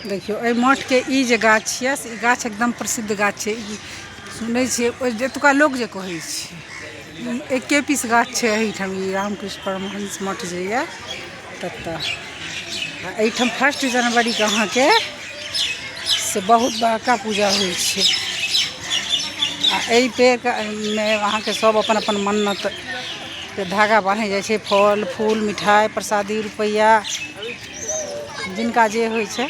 देखियौ एहि मठके ई जे गाछ यऽ से ई गाछ एकदम प्रसिद्ध गाछ छै ई सुनै छियै ओहि एतुका लोक जे कहै छै ई एके पीस गाछ छै एहिठाम ई रामकृष्ण परमहंस मठ जे यऽ ततऽ आ एहिठाम फर्स्ट जनवरीके अहाँके से बहुत बड़का पूजा होइ छै आ एहि पेड़के मे अहाँके सब अपन अपन मन्नत के धागा बान्है जाइ छै फल फूल मिठाइ प्रसादी रुपैआ जिनका जे होइ छै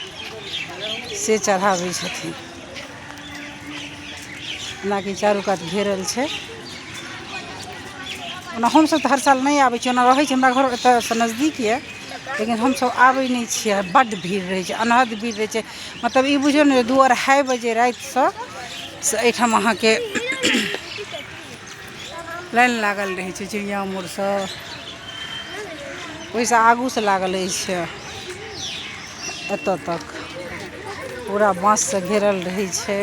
से चढ़ाबै छथिन जेनाकि चारू कात घेरल छै ओना हमसभ तऽ हर साल नहि आबै छी ओना रहै छी हमरा घर एतयसँ नजदीक यए लेकिन हमसभ आबै नहि छियै बड्ड भीड़ रहै छै अनहद भीड़ रहै छै मतलब ई बुझियौ ने जे दू अढ़ाइ बजे रातिसँ से एहिठाम अहाँके लाइन लागल रहै छै चिड़िया मोड़सँ ओहिसँ आगूसँ लागल अछि एतऽ तक पूरा बाँससँ घेरल रहै छै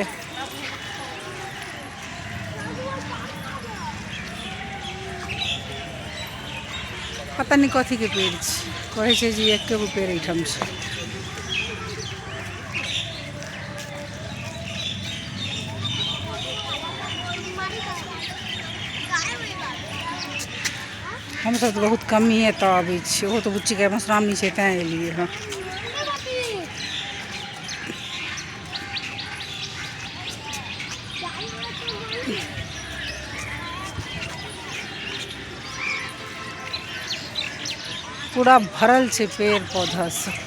पता नहि कथीके पेड़ छै कहै छै जे एके गो पेड़ एहिठाम छै हमसभ तऽ बहुत कमिए एतऽ अबै छियै ओहो तऽ बुच्चीके मधुश्रावणी छै तैँ एलियै हँ पूरा भरल छै पेड़ पौधासँ।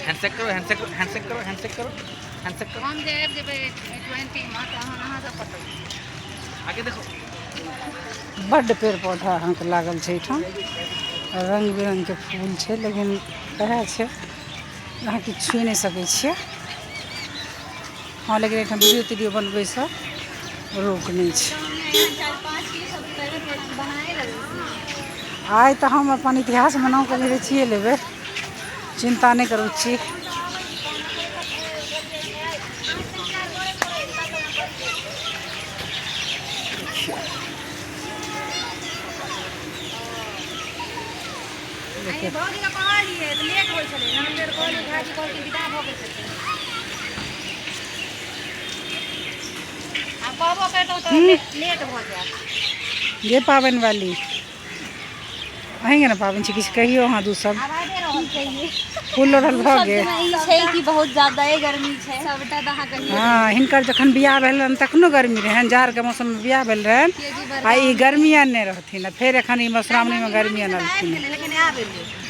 हैंडशेक करो, हैंडशेक करो, हैंडशेक करो, हैंडशेक करो, हैंडशेक करो। हम जे आबि जेबै 20मे तहन अहाँ सब कतऽ? आगे देखो। बड्ड पेड़ पौधा अहाँके लागल छै एहिठाम, रङ्ग बिरङ्गके फूल छै, लेकिन वएह छै, अहाँ किछु छुइ नहि सकै छियै। हँ, लेकिन एहिठाम वीडियो तीडियो बनबैसँ रोक नहि छै। आइ तऽ हम अपन इतिहासमे नाम कनि रचिए लेबै, चिन्ता नहि करू छी। देखियौ। भौजीके कहलियै तऽ लेट होइ छलै, हम फेर कहलियै, झाजी कहलखिन विदा भऽ गेल छथिन। आब कहबो करितहुँ तऽ लेट भऽ जायत। ये पाबनि वाली अहीँके ने पाबनि छै, किछु कहियौ अहाँ दू सब। आब आबि रहल छै। फूल लोढ़ल भऽ गेल? ई छै कि बहुत ज्यादा गर्मी छै सबटा तऽ अहाँ कहियौ। हँ, हिनकर जखन बियाह भेल रहनि तखनो गर्मी रहनि, जाड़के मौसममे बियाह भेल रहनि आ ई गर्मी आनने रहथिन आ फेर एखन ई मधुश्रावणीमे गर्मी अनलखिन। लेकिन आबि एलै।